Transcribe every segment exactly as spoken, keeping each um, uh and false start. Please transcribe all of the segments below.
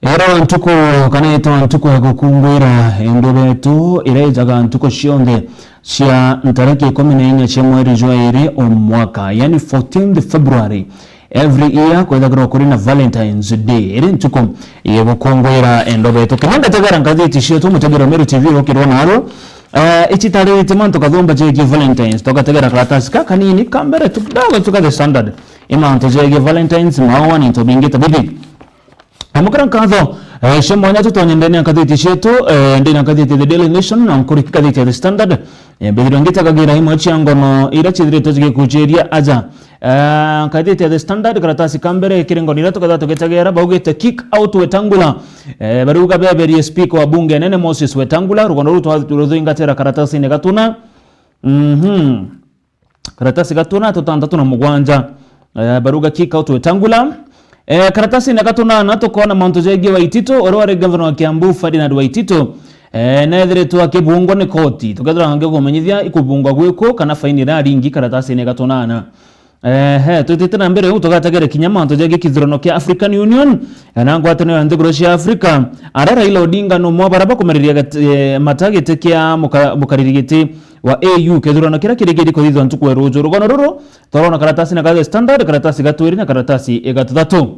Ero ntuku kana itwa ntuku ya gukunguira endo betu iria ijaga ntuku cionthe cia ntariki ikumi na inya cia mweri jwa iri o mwaka, yani fourteenth February every year, kwethagirwa kuri na Valentine's Day, iri ntuku ya gukunguira endo betu. Kinya ndategera ngathiti cietu, mutegero Meru T V rukirwa naro, eh, ici tariritie mantu kathumba jegie Valentines, tugategera karatasi ka kanini ka mbere tu kidogo tu ka The Standard, i mantu jegie Valentines, maua na into bingi ta bibi. Amukira nkatho, eh, cia mwanya tutonye ndene ya ngathiti cietu, eh, ndene ya ngathiti The Daily Nation na nkuriki ngathiti ya The Standard. Eh, mbithirwe ngitagagira imwe cia ngono iria ciithiritwe cigikuciria aja. Eh, ngathiti ya The Standard, karatasi ka mbere kiri ngono iria tukethirwa tugitegera, baugite kick out Wetangula. Eh, barauga beberie speaker wa bunge nene Moses Wetangula, rugono ruu twathuingatira karatasine gatuna. Mhm. Karatasi gatuna tutantatu na mugwanja. Eh, barauga kick out Wetangula. Eh, karatasine gatuna na tukona mantu jegie Waititu, uria wari governor wa Kiambu, Ferdinand Waititu. Eh, nethiritwe akibungwa ni koti. Tukethirwa ngi kumenyithia ikubungwa gwiku kana faini iraringi karatasine gatunana. Ehe, twitite na mbere uu tugategere kinya mantu jegie kithurano kia African Union, kana ngwataniro ya nthiguru cia Africa. Ara Raila Odinga numwe wa bara bakumariria gati-, eh, mata giti kia muka-, mukariri giti wa A U, kithurano kiria kirigiri kuthithwa ntuku ya ruju. Rugono ruru, twarona karatasi na ka The Standard, karatasi ga twiri na karatasi ga tuthatu.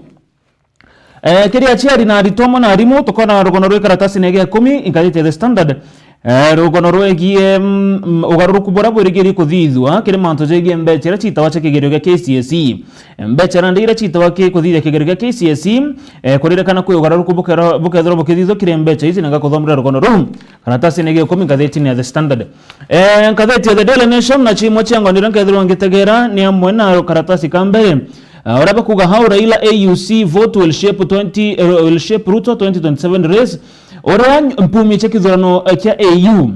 Eh, kiri aciari na aritwa amwe na arimu, tukona rugono rwi karatasine gia ikumi, ingathiti ya The Standard. Eh, rugono rwegie, mm, mm, ugaruruku buria bwirigiri kuthithua kiri mantu jegie mbecha iria ciitawa cia kigerio gia K C S E. Mbecha nandi iria ciitawa ki kuthithia kigerio gia K C S E, eh, kuririkana kwi ugaruruku bukero-, bukethirwa bukithithua kiri mbecha ici, na ngakuthomera rugono ruu karatasine gia ikumi ngathitine ya The Standard. Eh, ngathiti ya The Daily Nation na chimwe cia ngono iria nkethirwa ngitegera ni amwe na karatasi ka mbere. Ah, uria bakuga how Raila A U C vote will shape twenty, eh, will shape Ruto twenty twenty-seven race. Uria mpumi cia kithurano, eh, kia A U.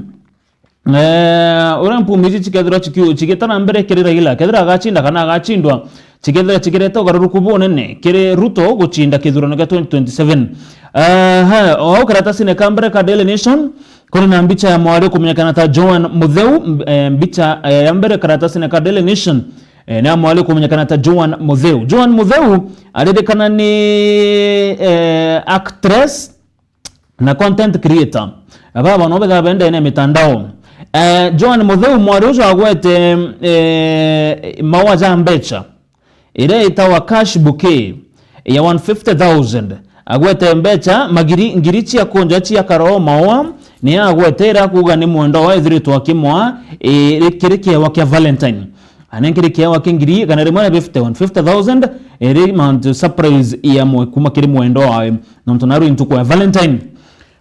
Eh, uria mpumi ici cikethirwa cikiu-, cigita na mbere kiri Raila, kethira agacinda kana agacindwa, cikethira cikireta ugaruruku bunene kiri Ruto gucinda kithurano kia twenty twenty-seven. Aha, o au karatasine ka mbere ka Daily Nation, kuri na mbicha ya mwari ukumenyekana ta Joan Mutheu, mb-, eh, mbicha, eh, ya mbere karatasine ka Daily Nation, eh, ni ya mwari ukumenyekana ta Joan Mutheu. Joan Mutheu aririkana ni, eh, actress na content creator. Baba no betha bendene mitandao. Eh, Joan Mutheu mwari ucio agwete, eh, maua ja mbecha iria itawa cash bouquet ya one fifty thousand. Agwete mbecha magiri, ngiri cia kunja cia karoo maua, ni agwete iria akuuga ni mwendwa wawe ethiritwe akimwa, eh, kiri kiewa kia Valentine. Anenkire kiewa kia ngiri igana rimwe na fifty, one fifty thousand, iri mantu surprise ya mwe kuma kiri mwendwa wawe. Nontu naru ntuku ya Valentine.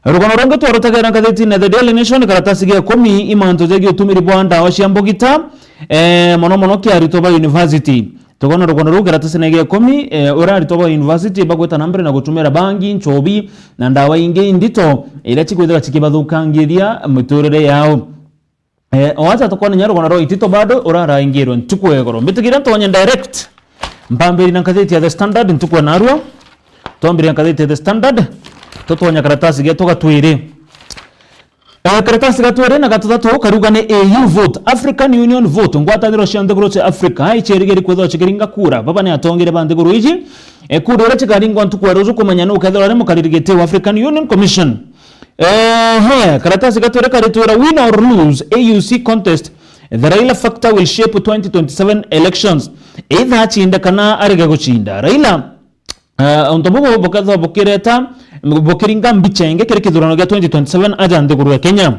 Rugono rungi twarutegera ngathitine The Daily Nation, karatasi gia ikumi, i mantu jegie utumiri bwa ndawa cia mbugita, eh, mono mono kia aritwa ba university. Tukona rugono ruu karatasine gia ikumi, eh, uria aritwa ba university bagwita na mbere na gutumira bangi, nchobi, na ndawa ingi indito, iria cikwithira cikibathukangiria miturire yao. Eh, o aja tukona inya rugono rwa Itito bado uraraingirwe ntuku ya igoro. Mbitigire ntonye direct. Mpambiri na ngathiti ya The Standard ntuku ya narua. Twambire na ngathiti ya The Standard. Tutonya karatasi getu ga twiri. Eh, karatasi ga twiri na ga tuthatu karuga ni A U vote, African Union vote, ngwataniro cia nthiguru cia Africa, icirigiri kwithirwa cikiringa kura. Baba ni atongire ba nthiguru iji. Eh, kura iria cikaringwa ntuku ya ruju kumenya nu ukethirwa ari mukariri giti wa African Union Commission. Ehe, karatasi ga twiri karitwira, win or lose A U C contest, the Raila factor will shape twenty twenty-seven elections. Either acinde kana arege gucinda. Raila, eh, untu bubu bukethwa bukireta, bukiringa mbicha ingi kiri kithurano gia twenty twenty-seven aja nthiguru ya Kenya.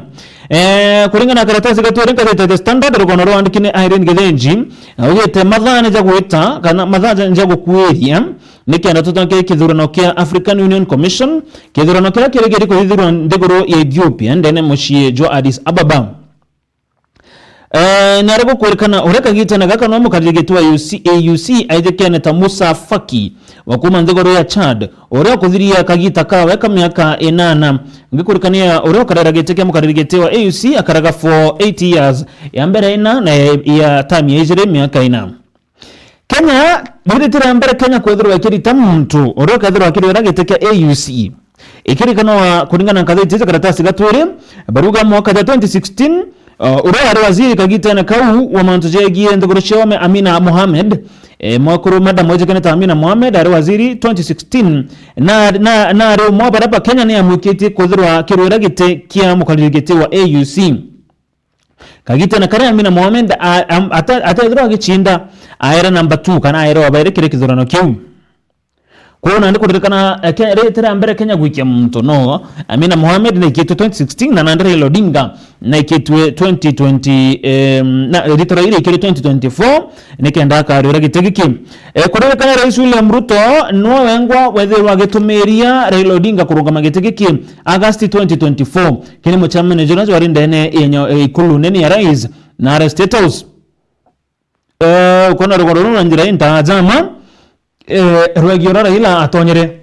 Eh, kuringana na karatasi ga twiri nkathite The Standard, rugono rwandiki ni Irene Githinji, augite mathaa ni ja gwita, kana mathaa ja, ja gukuiria, nikenda tutange kithurano kia African Union Commission, kithurano kiria kirigiri kuthithirwa nthiguru ya Ethiopia, ndene mucii jwa Addis Ababa. Eh, nari gukwirikana uria kagitene gaka no mukariri giti wa A U C, A U C aithikene ta Musa Faki wa kuma nthiguru ya Chad, uria ukuthiria kagita kawe ka miaka inana. Ngikurikania uria ukarira giti kia mukariri giti wa A U C akaraga for eight years, ya mbere ina na ya, ya term ya ijiri miaka ina. Kenya, riu ritira mbere Kenya kwethirwa ikirita muntu uria ukethirwa akirwira giti kia A U C. Ikirikanwa kuringana na ngathiti iji karatasi ga twiri, baruga mwaka ja twenty sixteen, uh, uria wari waziri kagitene kau wa mantu jegie nthiguru cia ome Amina Mohamed, E, mwekuru Madam wijikene ta Amina Mohamed ari waziri twenty sixteen, na, na, na ari umwe wa baria ba Kenya ni amwikitie kwithirwa akirwira giti kia mukariri giti wa A U C. Kagitene karia Amina Mohamed a-, am-, ata-, atethirwa agicinda, aere number two kana aere wa bairi kiri kithurano kiu. Kwou nandi kuririkana, eh, Ke-, rita ria mbere Kenya gwikia muntu no Amina Mohamed naikitwe twenty sixteen, na nandi Raila Odinga naikitwe twenty twenty, em, na rita ria iri ikiri twenty twenty-four, nikenda akarwira giti giki. Eh, kuririkana Rais William Ruto nwe wengwa wethirwa agitumiria Raila Odinga kurungama giti giki August twenty twenty-four, kiri mucemania juria jwari ndene ya nyo-, ya ikulu nene ya rais na ara State House. Eh, ukona rugoro ruu na njira intaajama, eh, rwegi uria Raila atonyere.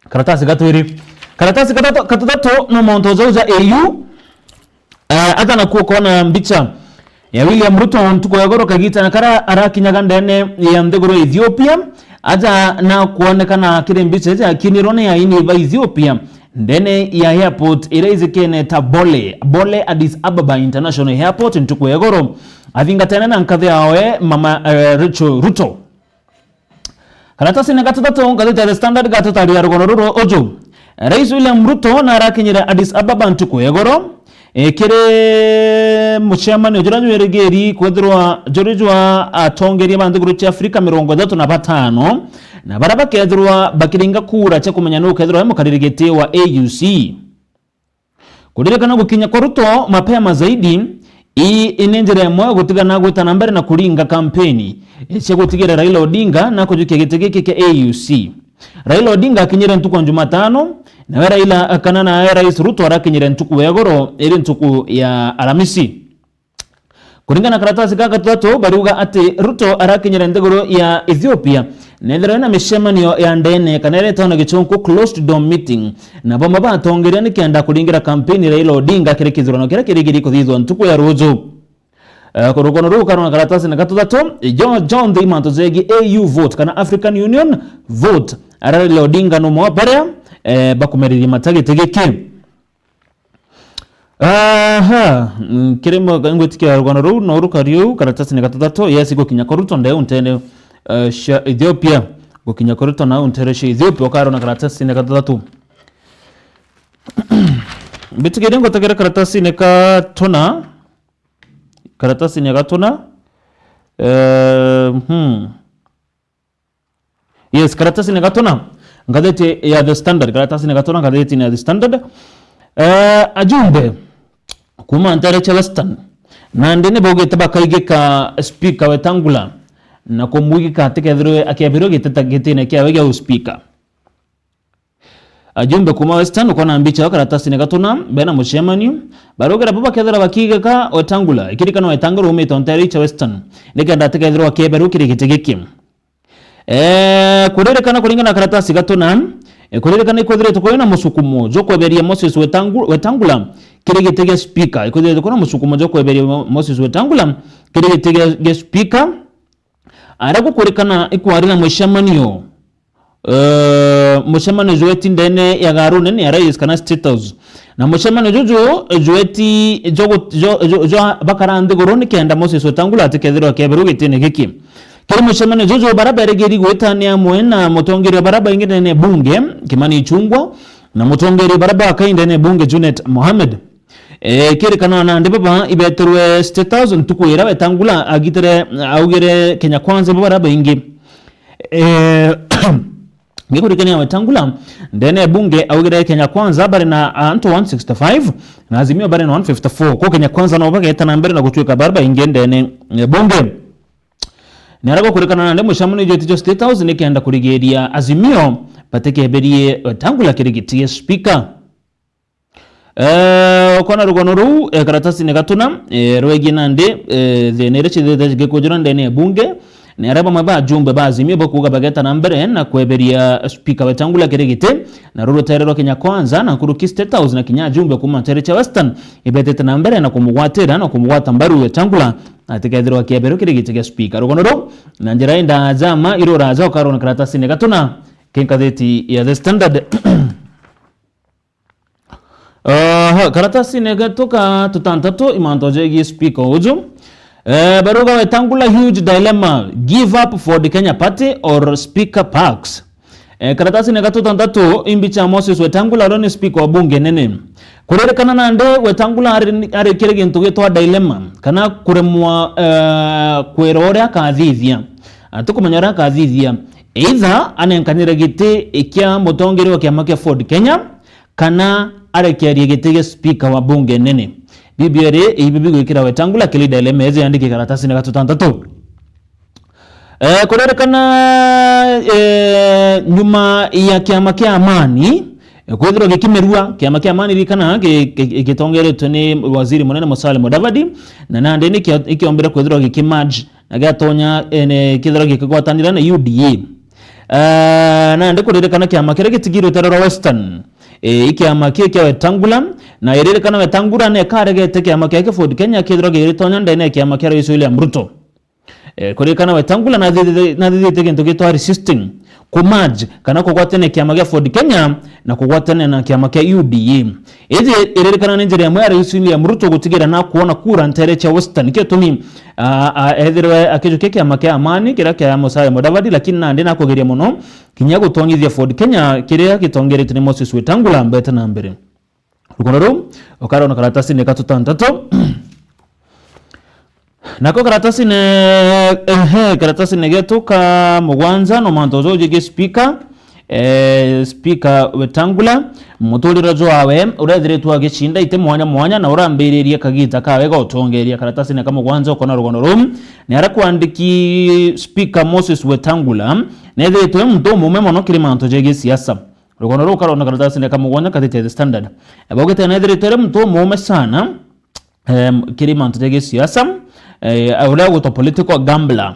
Karatasi ga twiri. Karatasi gatatu, gatatu no mauntu jau ja A U. Eh, aja naku ukona mbicha ya William Ruto ntuku ya igoro kagitene karia arakinyaga ndene ya nthiguru ya Ethiopia. Aja na kuonekana kiri mbicha iji akinirwe ni aini ba Ethiopia ndene ya airport iria ijikene ta Bole, Bole Addis Ababa International Airport ntuku ya igoro. Athingatene na nkathi yawe mama, eh, Rachel Ruto. Karatasine gatatu, ngathiti ya The Standard gatutaria rugoro ruru uju. Rais William Ruto narakinyire Addis Ababa ntuku ya igoro, e, kiri mucemanio juria jwirigiri kwithirwa juri jwa atongeria ba nthiguru cia Afrika mirongo ithatu na batano, na baria bakethirwa bakiringa kura cia kumenya nu ukethirwa e mukariri giti wa A U C. Kuririkana gukinya kwa Ruto mapema zaidi, ii ni njira imwe ya gutigana gwita na mbere na kuringa kampeni cia gutigira Raila Odinga na kujukia giti giki kia A U C. Raila Odinga akinyire ntuku ya Jumatano, nawe Raila kana nawe Rais Ruto arakinyire ntuku ya igoro, iri ntuku ya Aramisi. Kuringana na karatasi ga gatatu, bariuga ati Ruto arakinyire nthiguru ya Ethiopia, nethirwe na micemanio ya ndene, kana iria itagwa na gichunku closed door meeting, na bamwe batongeria nikenda kuringira kampeni Raila Odinga kiri kithurano kiria kirigiri kuthithwa ntuku ya ruju. Eh, ku rugano ruu karona karatasine ga tuthatu, jo, jonthe imanto jegi A U vote kana African Union vote, ara Raila Odinga numwe wa baria, eh, bakumeririe mata giti giki. Aha, mm, kiri mo-, ngwitikia rugano ruu no rukari uu, karatasine ga tuthatu, yes, gukinya kwa Ruto ndeu ntene, eh, cia Ethiopia, gukinya kwa Ruto nau ntere cia Ethiopia, ukarona karatasine ga tuthatu. Mbitikirie ngutegere karatasine ga tuna, karatasine ga tuna, eh, hmm. Yes, karatasine ga tuna, ngathiti ya The Standard, karatasine ga tuna, ngathitine ya The Standard. Eh, ajumbe kuma ntere cia Western, nandi ni baugite bakaigika Speaker Wetangula na kumwigika atikethirwe akiabirwe giti ta gitine kiawe gia uspeaker. Ajumbe kuma Western ukona mbicha yo karatasine ga tuna, bena mucemanio, baraugira bo bakethira bakiigika Wetangula, ikirikana Wetangula umite ntere cia Western, nikenda atikethirwa akiabirwe kiri giti giki. Eh, kuririkana kuringana na karatasi ga tuna, eh, kuririkana ikwithiritwe kwina musukumo jwa kweberia Moses Wetangu-, Wetangula kiri giti gia speaker. Ikwithiritwe kwina musukumo jwa kweberia Mo-, Moses Wetangula kiri giti gia, gia speaker. Aria gukurikana ikwari na mucemanio, eh, mucemanio jweti ndene ya garu nene ya rais kana State House. Na mucemanio juju jweti jo gu-, jo, jo, jo bakara nthiguru nikenda Moses Wetangula atikethirwa akiabirwa gitine giki. Kiri mucemanio juju, baria berigiri gwita ni amwe na mutongeria baria baingi ndene ya bunge, Kimani Ichung'wah, na mutongeria baria bakai ndene ya bunge, Junet Mohamed. Eh, kirikana nandi baba ibeterwe State House ntuku iria Wetangula agitire, augire Kenya Kwanza bo baria baingi. Eh, Gikurikania Wetangula, ndene ya bunge augire Kenya Kwanza bari na antu one sixty-five, na Azimio bari na one fifty-four. Ko Kenya Kwanza no bageta na mbere na gutuika baria baingi ndene ya bunge. Ni aria gukurikana nandi mucemanio jweti jwa State House nikenda kurigiria Azimio batikeberie Wetangula kiri giti gia speaker. Eh, ukona rugano ruu, eh, karatasine ga tuna, eh, rwegie nandi, eh, thina iria cithite cigikujura ndene ya bunge, ni aria bamwe ba ajumbe ba Azimio bakuuga bageta na mbere na kweberia speaker Wetangula kiri giti, na ruru rutere rwa Kenya Kwanza na nkuruki State House na kinya ajumbe kuma ntere cia Western ibetete na mbere na kumugwatira na kumugwata mbaru Wetangula atikethirwa akieberwa kiri giti gia speaker. Rugano ruu na njira indaajama iruraja ukarona karatasine ga tuna ki ngathiti ya The Standard. Aha, karatasine getu ka tutantatu imanto jegie speaker uju. Eh, baruga Wetangula huge dilemma, give up Ford Kenya Party or Speaker Parks. Eh, karatasine ga tutantatu, imbicha ya Moses Wetangula uria ni speaker wa bunge nene. Kuririkana nandi Wetangula ari, arikire gintu gitwa dilemma, kana kuremwa, eh, kwira uria akathithia. Atikumenya uria akathithia. Either anenkanire giti kia mutongeria wa kiama kia Ford Kenya, kana arekerie giti gia speaker wa bunge nene. Bibilia ibi bigwikira Wetangula kiri dilemma iji yandiki karatasine ga tutantatu. Eh, kuririkana, eh, nyuma ya kiama kia Amani, eh, kwithirwa gikimerua, kiama kia Amani ririkana gi-, gi-, gitongeretwe ni Waziri Munene Musalia Mudavadi, na nandi ni kio-, ikiombire kwithirwa gikimerge na giatonya, eh, ne-, kithirwa gikigwatanira na U D A. Eh, nandi kuririkana kiama kiria gitigirwe tero ra Western, eh, i kiama ki kia Wetangula, na iririkana Wetangula nekaregete kiama kia Ford Kenya kithirwa giritonya ndene ya kiama kia Rais William Ruto. Eh, kuririkana Wetangula nathithite, nathithite gintu gitwa resisting, kumerge, kana kugwatania kiama gia Ford Kenya na kugwatania na kiama kia U D A. Iji iririkana ni njira imwe ya Rais William Ruto gutigira na kuona kura ntere cia Western. Nikio gitumi, ah, ah, ethirwe akijukia kiama kia Amani, kiria kia Musalia Mudavadi, lakini nandi nakugeria mono kinya gutonyithia Ford Kenya, kiria gitongeretwe ni Moses Wetangula mbete na mbere. Rugono ruu, ukarona karatasine ga tutantatu. Nako karatasine, ehe, karatasine getu ka mugwanja no mantu joji gi speaker, eh, speaker Wetangula, muturire jwawe, urethiritwe agicinda iti mwanya mwanya na urambiririe kagita kawe ga utongeria. Karatasine ka mugwanja ukona rugono ruu, ni ara kwandiki speaker Moses Wetangula, nethiritwe muntu umume mono kiri mantu jegi siasa. Rugono ruu karona karatasine ka mugwanja katite The Standard. Baugite nethiritwe ari muntu umume sana, em, kiri mantu ja gisiasa, eh, uria ugwitwa political gambler.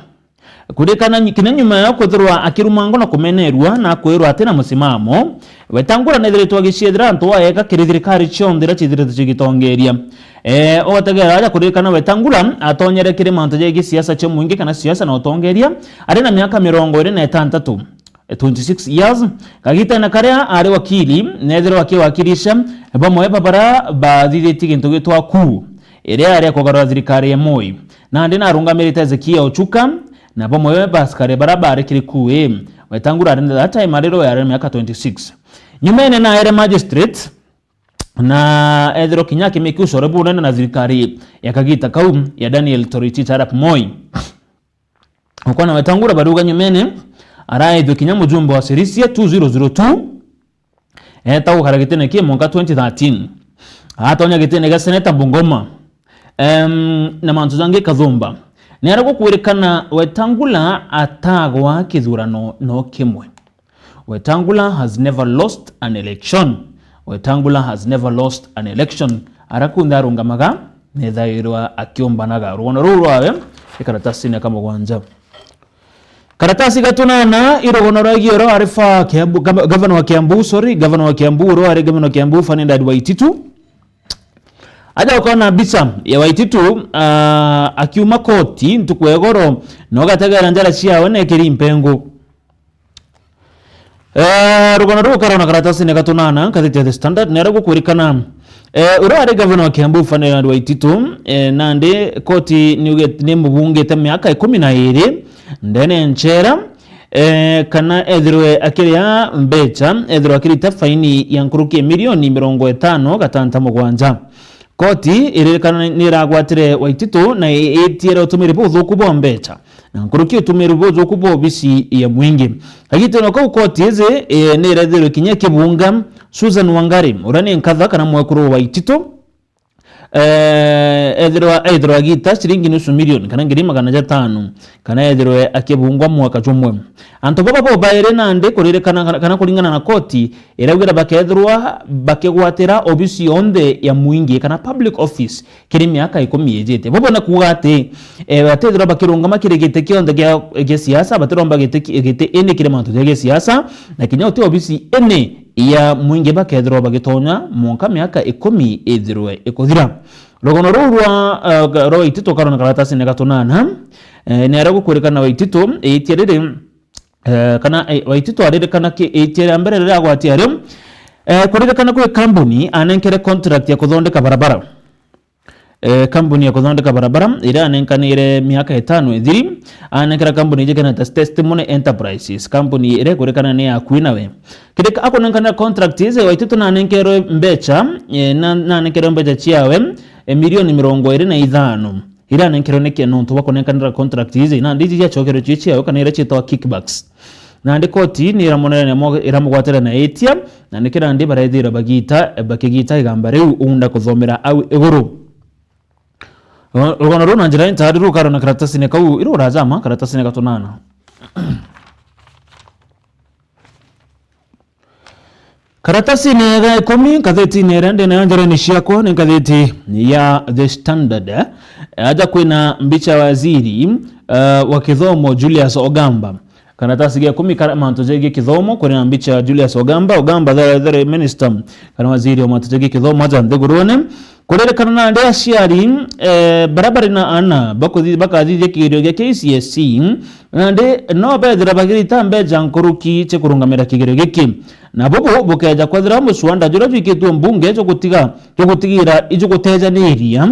Kuririkana nyi-, kinya nyuma ya kwithirwa akirumangwa na kumenerua na kwirwa ati na musimamo, Wetangula nethiritwe agiciethera antu aega kiri thirikari cionthe iria ciithiritwe cigitongeria. Eh, ugategera aja kuririkana Wetangula atonyere kiri mantu ja gisiasa cia mwingi kana siasa na utongeria, ari na miaka mirongo iri na itantatu. Twenty-six years, kagitene karia ari wakili, nethirwa akiwakilisha bamwe ba bara bathithitie gintu gitwa coup, iria yari ya kugarura thirikari ya Moi. Nandi narungamirite Ezekia Ochuka na bamwe ba askari bara bari kiri coup ii. Wetangula ari that time ari ro yari miaka twenty-six. Nyumene na ere magistrate, na ethirwa kinya akimiki ucore bunene na thirikari ya kagita kau ya Daniel Toroitich arap Moi. Ukona Wetangula baruga nyumene, araithwe kinya mujumbe wa Sirisia two zero zero two, eta gukara gitine kie mwanka twenty thirteen. Atonya gitine gia seneta Bungoma, em, na mantu jangi kathumba. Ni ara gukwirikana Wetangula atagwa kithurano no kimwe. Wetangula has never lost an election. Wetangula has never lost an election. Ara kunthe arungamaga, nethairwa akiumbanaga. Rugono ruu rwawe, ni karatasine ka mugwanja. Karatasi ga tunana, i rugono rwa gioro ari fa Kiambu, gava-, gavana wa Kiambu, sorry, gavana wa Kiambu, uro ari gavana wa Kiambu, Ferdinand Waititu. Aja ukona mbica ya Waititu, ah, akiuma koti ntuku ya igoro, na ugategera njara ciawe nekiri mpengu. Eh, rugono ruu karona karatasine ga tunana, ngathiti ya The Standard, nero gukwirikana, eh, uria ari gavana wa Kiambu, Ferdinand Waititu, eh, nandi koti niuge-, nimubungite miaka ikumi na iri ndene ya nchera, eh, kana ethirwe akiria mbecha, ethirwe akirita faini ya nkuruki ya milioni mirongo itano gatanta mugwanja. Koti iririkana ni iragwatire Waititu na i-, itiere utumiri buthuku bwa mbecha na nkuruki utumiri buthuku bwa obisi ya mwingi. Kagitene kau koti iji, eh, ni irethirwe kinya ikibunga Susan Wangari, uria ni nkatha kana mwekuru wa Waititu, eh, ethirwa, ethirwa agita ciringi nusu milioni kana ngiri magana jatano, kana ethirwe akibungwa mwaka jumwe. Antu baba bo bairi nandi kuririkana kana, kana kuringana na koti, iraugire bakethirwa bakigwatira obisi yonthe ya mwingi kana public office kiri miaka ikumi ijite. Bobo na kuuga ati, eh, batethirwa bakirungama kiri giti kionthe gia, gia siasa, batiromba giti ki-, giti ini kiri mantu ja gia siasa, na kinya uti obisi ini ya mwingi bakethirwa bagitonya mwanka miaka ikumi ithirwe ikuthira. Rugono ruu rwa, eh, ga-, rwa Waititu karona karatasine ga tunana, eh, ni aria gukwirikana Waititu, iitia riri, eh, kana, eh, Waititu aririkana ki-, iitia ria mbere riria agwatia ario, eh, kuririkana kwi kambuni anenkere contract ya kuthondeka barabara. Eh, kambuni ya kuthondeka barabara iria anenkanire miaka itano ithiri, anenkera kambuni iji kena ta Testimony Enterprises, kambuni iria ikurikana ni akui nawe. Kirika akunenkanira contract iji, Waititu nanenkerwe mbecha, eh, na, nanenkerwe mbecha ciawe, eh, milioni mirongo iri na ithano. Iria anenkerwe niki? Nontu bwa kunenkanira contract iji, na ndiji ciacokerwe cio ciawe kana iria cietagwa kickbacks. Nandi koti ni iramonere namo, iramugwatira na itia, na niki nandi barethira bagita, bakigita igamba riu unda kuthomera au iguru. Ru-, rugono ruu na njira intari rukarwa na karatasine kau, iru urajama karatasine gatunana. Karatasine ga ikumi, ngathitine iria ndi nayo njarene ciakwa ni ngathiti ya The Standard, eh, aja kwina mbicha ya waziri, eh, wa kithomo Julius Ogamba. Karatasi ga ikumi kara mantu jegie kithomo, kuri na mbicha ya Julius Ogamba, Ogamba the, the minister, kana waziri wa mantu jegie kithomo aja nthigurune. Kuririkana nandi aciari, eh, baria bari na aana bakuthi-, bakathithia kigerio gia K C S E, nandi no bethira bagirita mbecha nkuruki cia kurungamira kigerio giki. Na bubu bukeja kwethira muswanda juria jwikitwe mbunge jugutiga, jugutigira ijugutejaniria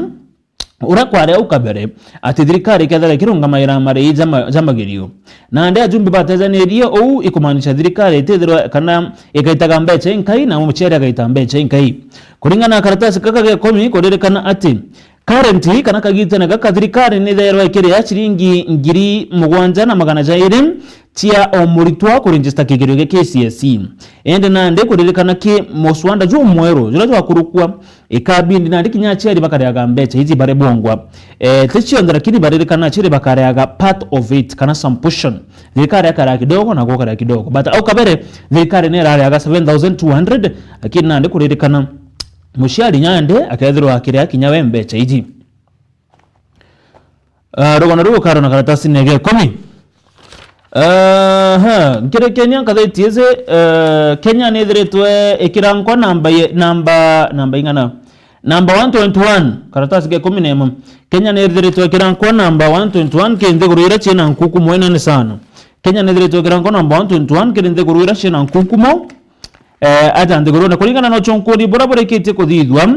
uria kwari au kabere, ati thirikari ikethira ikirungamaira marii ja ma-, ja magerio. Nandi ajumbe batejanirie uu ikumaanisha thirikari itithirwa kana igaitaga mbecha inkai na muciari agaita mbecha inkai. Kuringana na karatasi gaka ga ikumi, kuririkana ati currently kana kagitene gaka thirikari nitherwa ikiria ciringi ngiri mugwanja na magana jairi cia o muritwa kuregister kigerio gia K C S E. Indi nandi kuririkana ki muswanda jumweru juria jwakurukua, ikabindi nandi kinya aciari bakariaga mbecha iji bari bongwa. Eh, ti cionthe, lakini baririkana aciari bakariaga part of it, kana some portion. Thirikari akaria kidogo na gwe ukaria kidogo. But au kabere, thirikari ni irariaga seven thousand two hundred, lakini nandi kuririkana muciari nyande akethirwa akiria kinya we mbecha iji. Ah, rugono ruu rukarwa na karatasine ga ikumi. Aha, nkirikenia ngathiti iji, eh, Kenya nithiritwe ikirankwa namba ye-, namba, namba ing'ana? Namba one twenty-one, karatasi ga ikumi na imwe. Kenya nithiritwe ikirankwa namba one twenty-one ki nthiguru iria ciina nkukumo inene sana. Kenya nithiritwe ikirankwa namba one twenty-one kiri nthiguru iria ciina nkukumo, eh, aja nthigurune. Kuringana na uchunkuni buria burikitie kuthithua,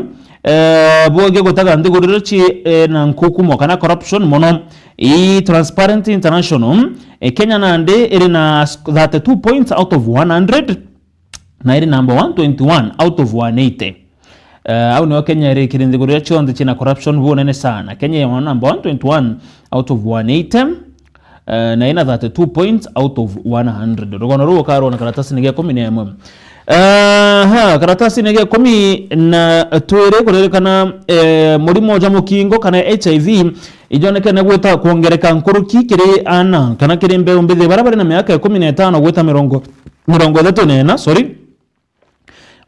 eh, bwegie gutaga nthiguru iria ci, eh, na nkukumo kana corruption mono, i Transparency International, eh, Kenya nandi iri na thirty-two points out of one hundred, na iri number one twenty-one out of one eighty. Eh, au nio Kenya iri kiri nthiguru iria cionthe ciina corruption bunene sana. Kenya iri number one twenty-one out of one eighty. Eh, na ina thirty-two points out of one hundred. Rugono ruu ukarwa na karatasine ga ikumi na imwe. Aha, karatasine ga ikumi na twiri kuririkana, eh, murimo ja mukingo kana H I V ijonekene gwita kwongereka nkuruki kiri ana kana kiri mbeu mbithi baria bari na miaka ikumi na itano gwita mirongo, mirongo ithatu na ina, sorry.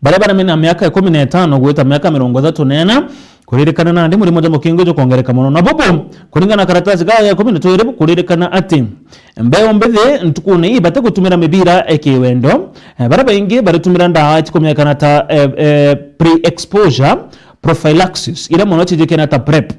Baria bari na miaka ikumi na itano gwita miaka mirongo ithatu na ina, kuririkana nandi murimo ja mukingo jukwongereka mono. Na bubu, kuringana na karatasi gaya ga ikumi na twiri, kuririkana ati mbeu mbithi ntukune ii bati gutumira mibira ya kiwendo. Eh, baria baingi baritumira ndawa cikumenyekana ta, eh, eh, pre-exposure prophylaxis, iria mono cijikene ta prep.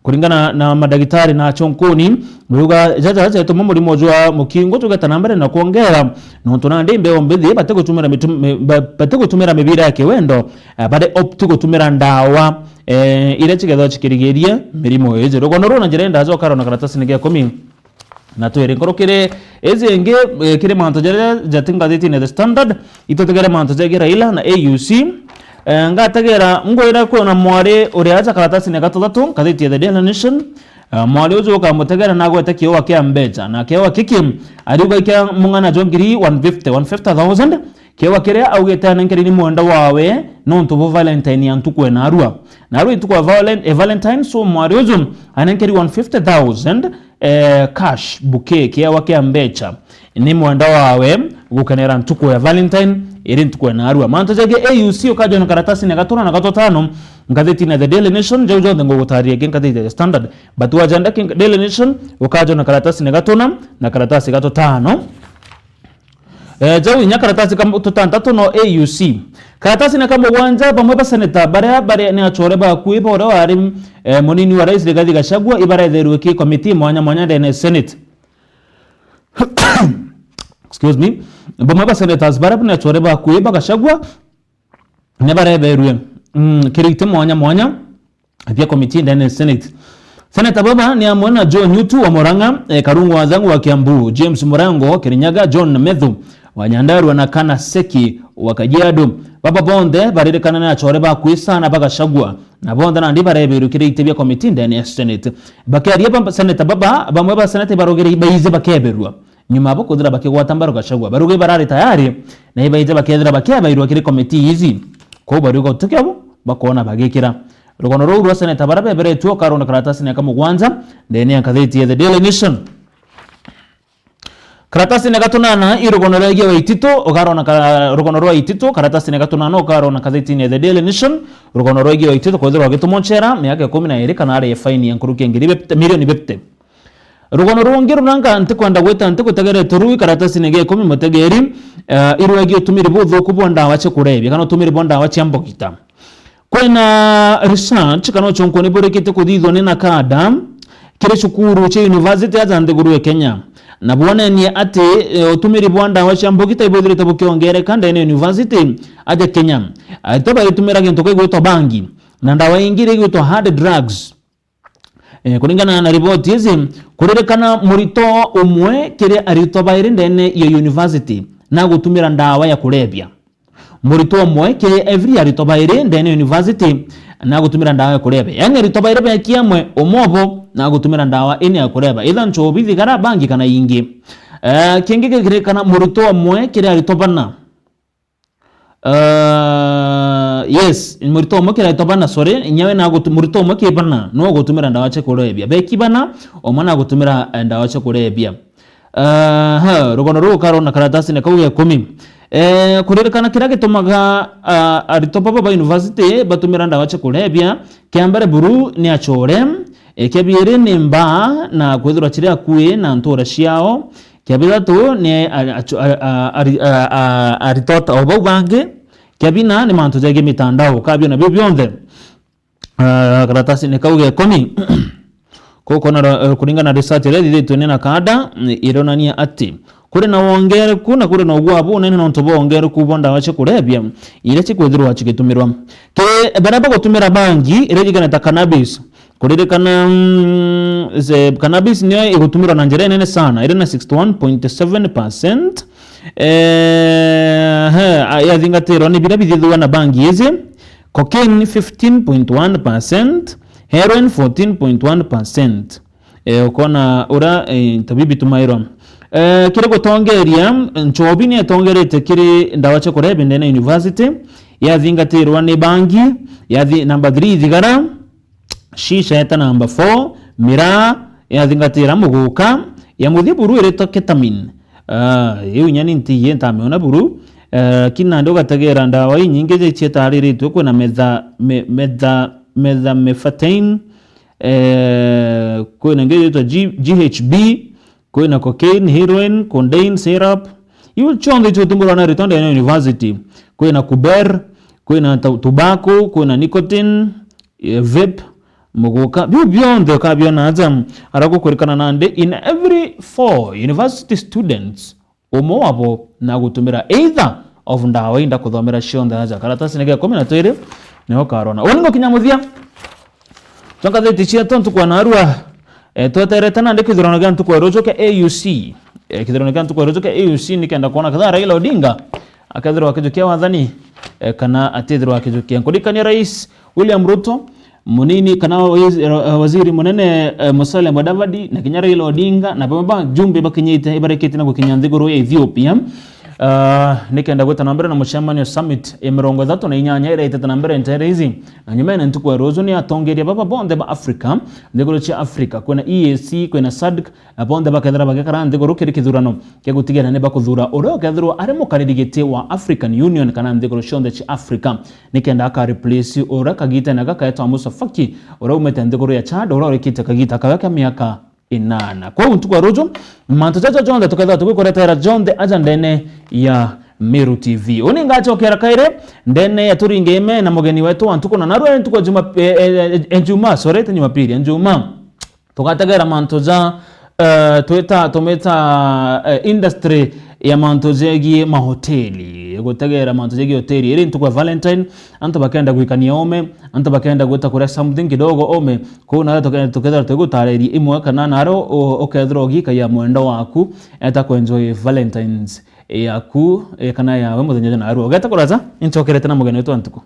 Kuringana na madagitari na achonkoni, mauga jaja jatuma murimo jwa mukingo jugeta na mbere na kwongera, nontu nandi mbeu mbithi bati gutumira mitum-, mi-, ba-, bati gutumira mibira ya kiwendo, eh, bari opt gutumira ndawa, eh, iria cigethwa cikirigiria mirimo iji. Rugono ruu na njira indaja ukarwa na karatasine ga ikumi na twiri. Nkurukiri iji ingi, eh, kiri mantu jaria jati ngathitine The Standard, itutegere mantu jegie Raila na A U C. Eh, ngategera ngwira kwina mwari uria aja karatasine gatuthatu, ngathiti ya The Daily Nation. Eh, mwari uju ukamutegera na agwete kiewa kia mbecha, na kiewa kiki ariuga kia mung'ana jwa ngiri one fifty, one fifty thousand, kiewa kiria augite anenkeri ni mwenda wawe nontu bwa Valentine ya ntuku ena arua. Na arua ntuku ya Valen-, eh, Valentine, so mwari uju anenkeri one fifty thousand, eh, cash bouquet, kiewa kia mbecha, ni mwenda wawe gukenera ntuku ya Valentine, iri ntuku ya narua. Mantu jegie A U C ukajona karatasine gatuna na gatutano, ngathitine The Daily Nation, jau jonthe ngugutaria ki ngathitine The Standard. But wajenda ki Daily Nation, ukajona karatasine gatuna na karatasi gatutano. Eh, jau inya karatasi ka tutantatu no A U C. Karatasine ka mugwanja, bamwe ba seneta baria bari ni achore bakui ba uria wari, eh, munini wa rais Rigathi Gachagua ibaretherwe ki komiti mwanya mwanya ndene ya Senate. Excuse me. Bamwe ba senators baria ni achore bakui ba Gachagua ni baretherwe, mm, kiri iti mwanya mwanya. bia komiti ndene ya Senate. Seneta baba ni amwe na Joe Nyutu wa Murang'a, eh, Karungu wa Thang'u wa Kiambu, James Murango Kirinyaga, John Methu wa Nyandarua na Kana Seki wa Kajiado. Baba bonthe baririkana ni achore ba kwisa na ba Gachagua, na bonthe nandi barebirwe kiri iti bia komiti ndene ya Senate. Bakiaria ba, seneta baba, bamwe ba seneta ibarugire ibaize bakeberwa. Nyuma abo kuthira bakigwata mbaru Gachagua, baruga ibarari tayari na ibaite bakethira bakiabairwa kiri komiti ici. Kwou bariuga utuki abo bakoona bagikira. Rugono ruu rwa seneta bara beberetue ukarona karatasini ya kamugwanja ndene ya ngathiti ya The Daily Nation. Karatasini ya gatunana i rugono rwegie Waititu, ukarona ka, rugono rwa Waititu, karatasini ya gatunana ukarona ngathitini ya The Daily Nation, rugono rwegie Waititu kwithirwa agitumwa nchera miaka ikumi na iri kana arie faini ya nkuruki ya ngiri fifty, milioni fifty. Rugono rungi runanga ntikwenda gwita ntigwitegerete ruu i karatasini gia ikumi mutegeri, eh, irwegie utumiri buthuku bwa ndawa cia kurebia kana utumiri bwa ndawa cia mbogita. Kwina research kana uchunkuni burikitie kuthithwa ni NACADA kiri cukuru cia university aja nthiguru ya Kenya, na bwonenie ati, eh, utumiri bwa ndawa cia mbogita ibwithirite bukiongereka ndene ya university aja Kenya. Aritwa baritumira gintu gigwitwa bangi na ndawa ingi iria igwitwa hard drugs. Eh, kuringana na riboti ici, kuririkana murito umwe kiri aritwa bairi ndene ya university na gutumira ndawa ya kurebia. Murito umwe kiri every aritwa bairi ndene ya university na gutumira ndawa ya kurebia. Yaani aritwa bairi beki amwe, umwe obo na gutumira ndawa ini ya kurebia. Either nchobi, thigara, bangi kana ingi. Eh, kingi kikirikana murito umwe kiri aritwa bana. Uh, yes, murito umwe kiraitwa bana, sorry, nyawe na gutu-, murito umwe ki bana no gutumira ndawa cia kurebia. Beki bana, umwe na gutumira, eh, ndawa cia kurebia. Uh, ha, rugono ruu karona karatasini kau gia ikumi. Eh, kuririkana kiria gitumaga, ah, aritwa baba ba university batumira ndawa cia kurebia, kia mbere buru ni achore, eh, kia biiri ni mbaa na kwithirwa chiri akui na ntura ciao, Kia bithatu ni a-, a-, a-, a-, ari-, a-, a-, aritwa ta o bau bangi. Kia bina ni mantu jegie mitandao. Kabiona biu bionthe, ah, karatasini kau ga ikumi. Kuu kwona ra-, eh, kuringana na research iria ithithitue ni NACADA, ironania ati kuri na wongereku na kuri na ugwa bunene nontu bwa wongereku bwa ndawa cia kurebia iria cikwithirwa cigitumirwa. Ki baria bagutumira bangi iria jigana ta cannabis, Kuririkana, mm, ze-, cannabis niyo igutumirwa na njira inene sana, iri na sixty-one point seven percent. Eh, he, a-, yathingatirwa ni biria bithithua na bangi iji, cocaine fifteen point one percent, heroin fourteen point one percent. Eh, ukona uria, eh, into biu bitumairwa. Eh, kiri gutongeria, nchobi ni itongerete kiri ndawa cia kurebia ndene ya university, yathingatirwa ni bangi, yathi-, number three thigara, Shisha eta namba four, miraa yathingatira muguka, ya muthia buru iritwa ketamine. Ah, iu nyani ntiye ntamiona buru. Ah, lakini nandi ugategera ndawa inyingi iria cietariritwe, kwina metha-, me-, metha-, methamphetamine, eh, kwina ingi yitwa G-, G H B, Kwina cocaine, heroin, codeine, syrup. Iu cionthe icio itumbura na ritwa ndene university. Kwina kuber, kwina ta-, tobacco, kwina nicotine, eh, vape, muguka. Biu bionthe ukabiona aja. Ara gukurikana nandi, in every four university students, umwe wabo na gutumira either of ndawa inda kuthomera cionthe aja. Karatasini ga ikumi na twiri, niho karona. Uni ngukinya muthia. Twa ngathiti cietu ntuku ya narua, eh, tweterete nandi kithurano gia ntuku ya ruju kia A U C. Eh, kithurano gia ntuku ya ruju kia A U C nikenda kwona ketha Raila Odinga akethirwa akijukia wathani, eh, kana atithirwa akijukia. Nkuririkania Rais William Ruto, munini kana wa-, eh, waziri munene, eh, Musalia Mudavadi, na kinya Raila Odinga, na bamwe ba jumbe bakinyite, ibarikite na gukinya nthiguru ya Ethiopia. Ah, nikenda gwita na mbere na mucemanio summit ya mirongo ithatu na inyanya iria itete na mbere ntere ici. Na nyumene ntuku ya ruju ni atongeria baba bonthe ba Africa, nthiguru cia Africa, kwina E A C, kwina sadc, na bonthe bakethira bagikara nthiguru kiri kithurano kia gutigira ni bakuthura uria ukethirwa ari mukariri giti wa African Union kana nthiguru cionthe cia Africa, nikenda aka replace uria kagitene gaka etwa Musa Faki, uria umite nthiguru ya Chad, uria urikite kagita kawe ka miaka inana. Kwou ntuku ya ruju, mantu jaja jonthe tukethirwa tugikuretera jonthe aja ndene ya Meru T V. Uni ngachokera kairi ndene ya Turinge Ime na mugeni wetu wa ntuku na narua ntuku ya Juma-, eh, eh, eh, Juma, sorry, ti Jumapili, ya Juma. Tugategera mantu ja, eh, twita, tumita, eh, industry ya mantu jegie mahoteli, gutegera mantu jegie hoteli. Iri ntuku ya Valentine, antu bakenda gwikania ome, antu bakenda gwita kuria something kidogo ome. Kuu nawe tuke-, tukethira tugutariria imwe kana naro u-, ukethirwa ugikaia mwendwa waku eta kuenjoy Valentines yaku, eh, kana yawe muthenya jwa narua. Ugeta kuraja, inchokerete na mugeni wetu wa ntuku.